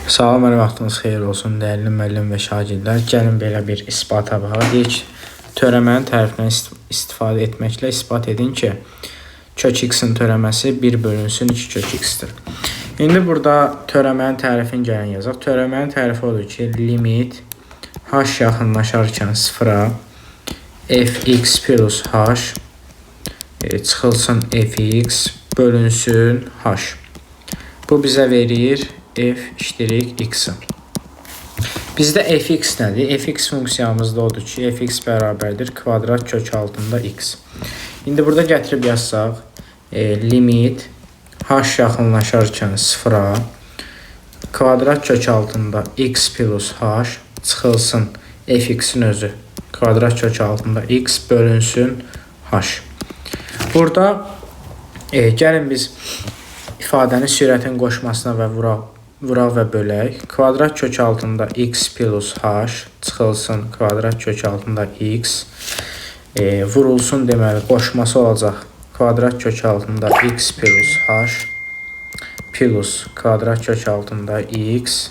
Salam, hər vaxtınız xeyir olsun, dəyərli müəllim və şagirdlər. Gəlin belə bir isbata baxaq. Deyir ki, törəmənin tərifindən istifadə etməklə isbat edin ki, kök x-in törəməsi 1 bölünsün 2 kök x-dir. İndi burada törəmənin tərifini gəlin yazaq. Törəmənin tərifi odur ki, limit h yaxınlaşarkən sıfıra fx plus h çıxılsın fx bölünsün h. Bu bizə verir f iştirik x-i. Bizdə fx nədir? Fx funksiyamızda odur ki, fx bərabərdir kvadrat kök altında x. İndi burada gətirib yazsaq, limit h yaxınlaşarkən sıfıra kvadrat kök altında x plus h çıxılsın fx-in özü kvadrat kök altında x bölünsün h. Burada gəlin biz ifadəni sürətin qoşmasına və vuraq və bölək. Kvadrat kök altında x plus h çıxılsın kvadrat kök altında x vurulsun, deməli qoşması olacaq kvadrat kök altında x plus h plus kvadrat kök altında x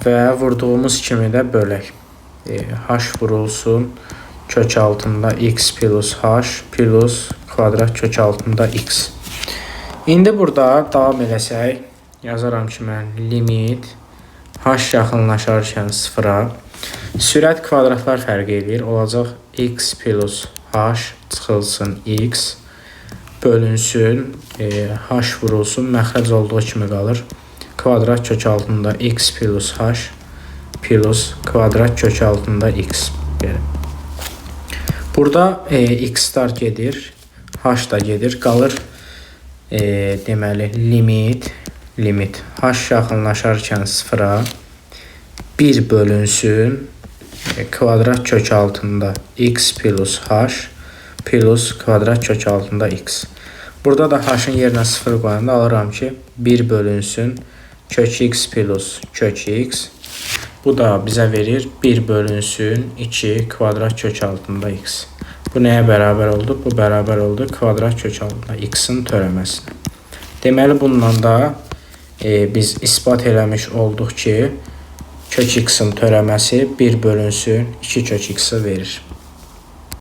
və vurduğumuz kimi də bölək. H vurulsun kök altında x plus h plus kvadrat kök altında x. İndi burada davam eləsək, yazaram ki, mən limit h yaxınlaşarkən sıfıra sürət kvadratlar fərq eləyir. Olacaq x plus h çıxılsın x bölünsün, h vurulsun, məxrəc olduğu kimi qalır. Kvadrat kök altında x plus h plus kvadrat kök altında x. Belə. Burada x-lar gedir, h da gedir, qalır deməli limit h yaxınlaşarkən sıfıra 1 bölünsün kvadrat kök altında x plus h plus kvadrat kök altında x. Burada da h-ın yerinə 0 qoyanda alıram ki, 1 bölünsün kök x plus kök x. Bu da bizə verir 1 bölünsün 2 kvadrat kök altında x. Bu nəyə bərabər oldu? Bu bərabər oldu kvadrat kök altında x-in törəməsinə. Deməli, bununla da biz isbat eləmiş olduq ki, kök x-in törəməsi 1 bölünsün 2 kök x-i verir.